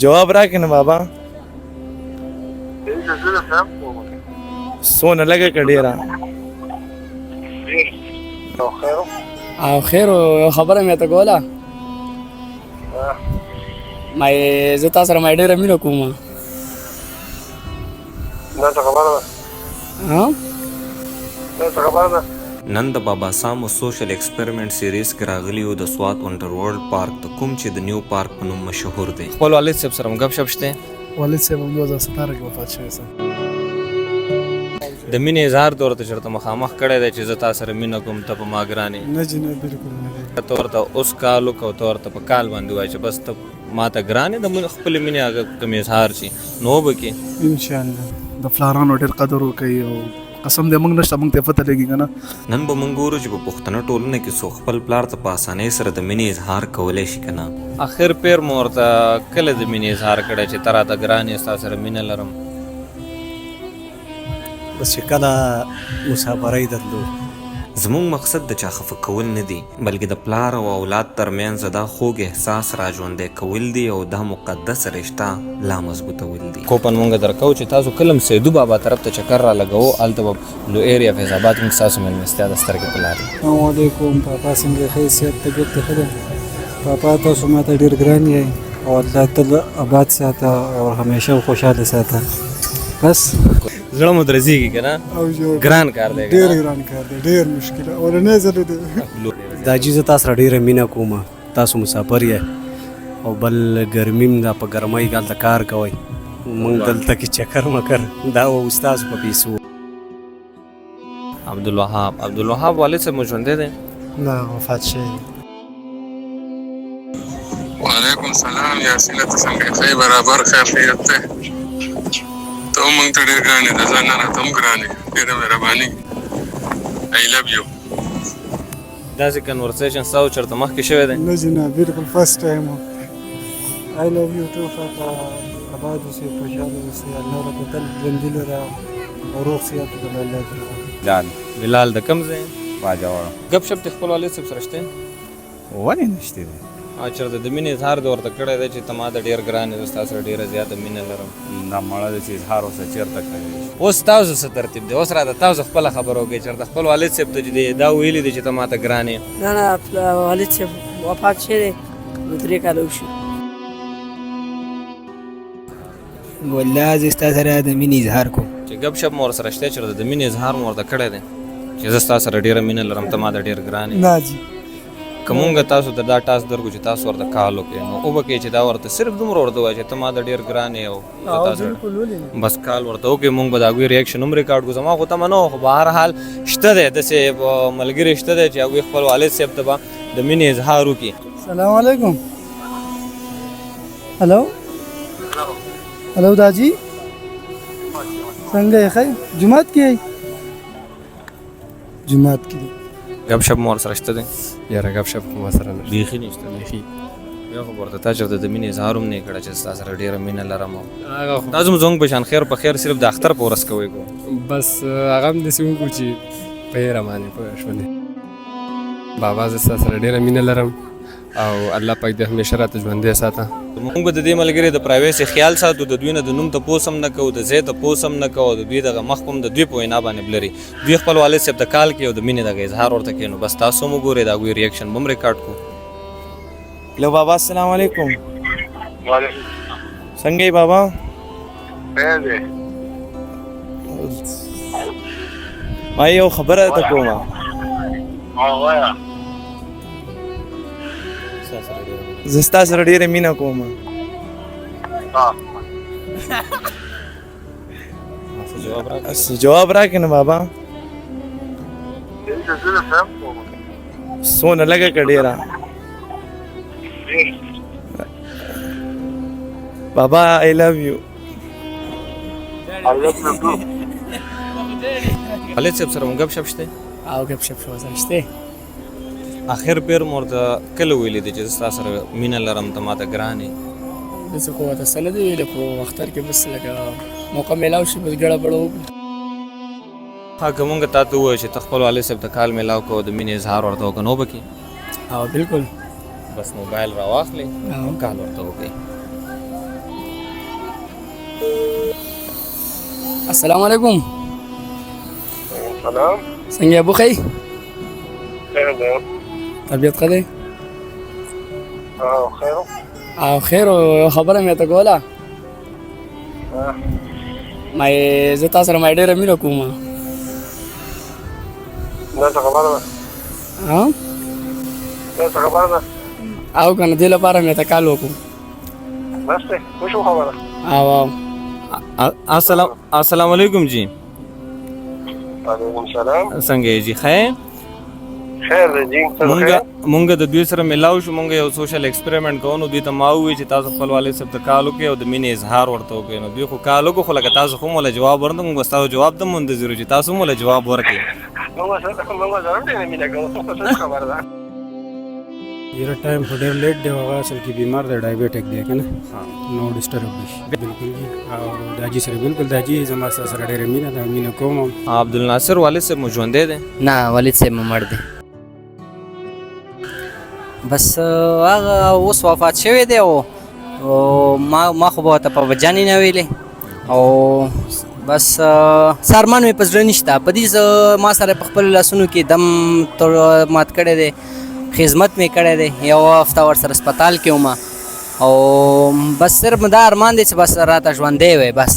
جواب راکړه نه بابا. سونه لګه که ډېره؟ او خیر، خبره مې ته کوله. ما زه تاسو سره ما ډېره مینه کوم. دا څه خبره ده؟ ها، دا څه خبره ده؟ نن د بابا سامو سوشل ایکسپریمنټ سیریز کې راغلي یو د سوات ونډر ورلډ پارک ته، کوم چې د نیو پارک په نوم مشهور دی. خپل والد صاحب سره غب شپ شته؟ والد صاحب هم 2017 کې وفات شوی سر. د مینې اظهار دې ورته چېرته مخامخ کړی دی چې زه تا سره مینه کوم، ته په ما ګران یې؟ نه جی نه، بالکل نه دی. ته ورته اوس کال وکړه او ته ورته په کال باندې ووایه چې بس ته ما ته ګران یې، د خپلې مینې هغه کوم اظهار چې نو به کې. ان شاء الله د فلارانو ډېر قدر وکړي او قسم دې موږ نشته، موږ ته پته لګي کنه. نن به مونږ ګورو چې په پښتنه ټولنه کې څوک خپل پلار ته په اسانۍ سره د مینې اظهار کولی شي که نه. اخر پیر مو ورته کله د مینې اظهار کړی چې ته راته ګران یې، ستا سره مینه لرم؟ بس چې کله مسافرۍ ته تلو. زموږ مقصد د چا خفه کول نه دي، بلکې د پلار او اولاد ترمنځ دا خوږ احساس را ژوندی کول دي او دا مقدسه رشته لا مضبوطول دي. کوپن مونږ درکو چې تاسو کله هم سیدو بابا طرف ته چکر را لګوو، هلته به بلو ایریا فیض آباد کې ستاسو مېلمستیا د سترګې په لار. السلام علیکم پاپا، څنګه ښه صحت طبیعت دې ښه دی؟ پاپا، تاسو ماته ډېر ګران یئ او الله تل آباد ساته او همیشه خوشحاله ساته. بس زړه مو درزیږي که نه؟ ګران کار دی. ډېر ګران کار دی، ډېر مشکل، اولنی ځل دی. دا جی زه تاسو سره ډېره مینه کوم. تاسو مسافر یې او بل ګرمي هم ده، په ګرمۍ کې هلته کار کوئ، موږ دلته کې چکر مکر دا و ستاسو په پیسو. عبدالوهاب، عبدالوهاب، والد صاحب مو ژوندی دی؟ نه، وفات شوی دی. وعلیکم سلام یاسینه، ته څنګه یې؟ ښه، برابر، خیر خیریت دی؟ ته هم موږ ته ډېر ګران یې، د ځان نه راته هم ګران یې. ډېره مهرباني، I love you. داسې conversation ستاسو چېرته مخکې شوی دی؟ نه جی نه، بالکل first time. I love you too پاپا، آباد اوسې، خوشحاله اوسې، الله راته تل ژوندي لره او روغ صحت درله الله درکړي. بلال. بلال، د کوم ځای؟ باجوړ. ګپ شپ دې خپل والد صاحب سره شته؟ ولې نشته دی. چېرته د مینې اظهار دې ورته کړی دی چې ته ما ته ډېر ګران یې، زه ستا سره ډېره زیاته مینه لرم؟ دا مړه دی چې اظهار ورسره چېرته کوي. اوس تاسو څه ترتیب دی؟ اوس راته تاسو خپله خبره وکړئ، چېرته خپل والد صاحب ته چې دی دا ویلي دي چې ته ما ته ګران یې؟ نه نه، والد صاحب وفات شوی دی، نو 3 کاله وشو. والله زه ستا سره د مینې اظهار کوم. چې ګپ شپ مو ورسره شته، چېرته د مینې اظهار مو ورته کړی دی چې زه ستا سره ډېره مینه لرم، ته ما ته ډېر ګران یې؟ نه جی. که مونږ تاسو ته دا task درکړو چې تاسو ورته کال وکړئ، نو وبه کوئ چې دا ورته صرف دومره ورته ووایئ چې ته ما ته ډېر ګران یې او زه تا سره؟ بالکل، ولې نه؟ بس کال ورته وکړئ، مونږ به د هغوی reaction هم ریکارډ کړو. زما خو تمه نه وه، خو به هر حال شته دی، داسې ملګري شته دی چې هغوی خپل والد صاحب ته به د مینې اظهار وکړي. سلام علیکم، هلو هلو، داجی څنګه یې؟ ښه یې؟ جومات کې یې؟ جومات کې دی. ګپ شپ مو ورسره شته دی؟ یاره، ګپ شپ خو ما سره نشته. بیخي نشته؟ بیخي. بیا خو ورته تا چېرته د مینې اظهار هم نه کړی چې ستا سره ډېره مینه لرم او هغه خو تاسو هم زموږ په شان خیر په خیر صرف د اختر په ورځ کوئ کو؟ بس هغه هم داسې وکړو چې په هېره باندې پوه شولې. بابا، زه ستا سره ډېره مینه لرم او الله پاک دې همیشه راته ژوندی ساته. موږ به د دې ملګري د privacy خیال ساتو، د دوی نه د نوم تپوس هم نه کوو، د ځای تپوس هم نه کوو، د دوی دغه مخ هم د دوی په وینا باندې blur. دوی خپل والد صاحب ته کال کوي او د مینې دغه اظهار ورته کوي، نو بس تاسو هم وګورئ، د هغوی reaction به هم ریکارډ کړو. هلو بابا، السلام علیکم. وعلیکم. څنګه یې بابا؟ خیر دی. ما یو خبره ته کوم. ها، وایه. زه ستا سره ډېره مینه کوم. ها. جواب راکړه نه بابا. سونه لګه که ډېره؟ بابا، I love you. I love you too. خالد صاحب سره مو ګپ شپ شته؟ او ګپ شپ شو سره شته. اخر پیر مو ورته کله ویلي دي چې زه ستا سره مینه لرم، ته ماته ګران یې؟ داسې خو ورته څه نه دي ویلي، خو اختر کې بس لکه موقع میلاو شي، بس ګړه بړه وکړو. ها، که مونږ تا ته ووایو چې ته خپل والد صاحب ته کال میلاو کوه، د مینې اظهار ورته وکړه، نو به کې؟ او بالکل. بس موبایل راواخلې او کال ورته وکړئ. السلام علیکم. سلام. څنګه یې بوخی؟ خیر دی. طبیعت ښه دی؟ او خیر. او خیر، یو خبره مې ته کوله. ما زه تاسو سره ما ډېره مینه کوم. دا څه خبره ده؟ ها، دا څه خبره ده؟ او کنه دې لپاره مې ته کال وکړو. بس دی وشو خبره. او السلام علیکم جی. وعلیکم سلام. څنګه یې جی؟ خیر؟ خیر دی جی. مونږ د دوی سره ملاو شو، مونږ یو سوشل ایکسپریمنټ کوو، نو دوی ته ما وویل چې تاسو خپل والد صاحب ته کال وکړئ او د مینې اظهار ورته وکړئ. نو دوی خو کال وکړو، خو لکه تاسو خو مو له جواب ورنه، مونږ ستاسو جواب ته منتظر یو چې تاسو مو له جواب ورکړئ. موږ سره ډېره مینه کوو، څه خبره ده؟ یاره ټایم خو ډېر لیټ دی، هغه اصل کې بیمار دی، ډایبیټک دی که نه، نو ډسټرب به شي بالکل جی. او د حاجي سره بالکل، د حاجي زما سره ډېره مینه ده، مینه کوم. عبدالناصر والد صاحب مو ژوندی دی؟ نه، والد صاحب مو مړ دی. بس هغه اوس وفات شوی دی او ما خو به ورته په جانې نه ویلې، او بس سارمان مې په زړه نشته. په دې ما سره په خپلو لاسونو کې دم تر مات کړی دی، خدمت مې کړی دی، یو هفته ورسره هسپتال کې وم، او بس صرف دا ارمان دی چې بس راته ژوندی وی بس.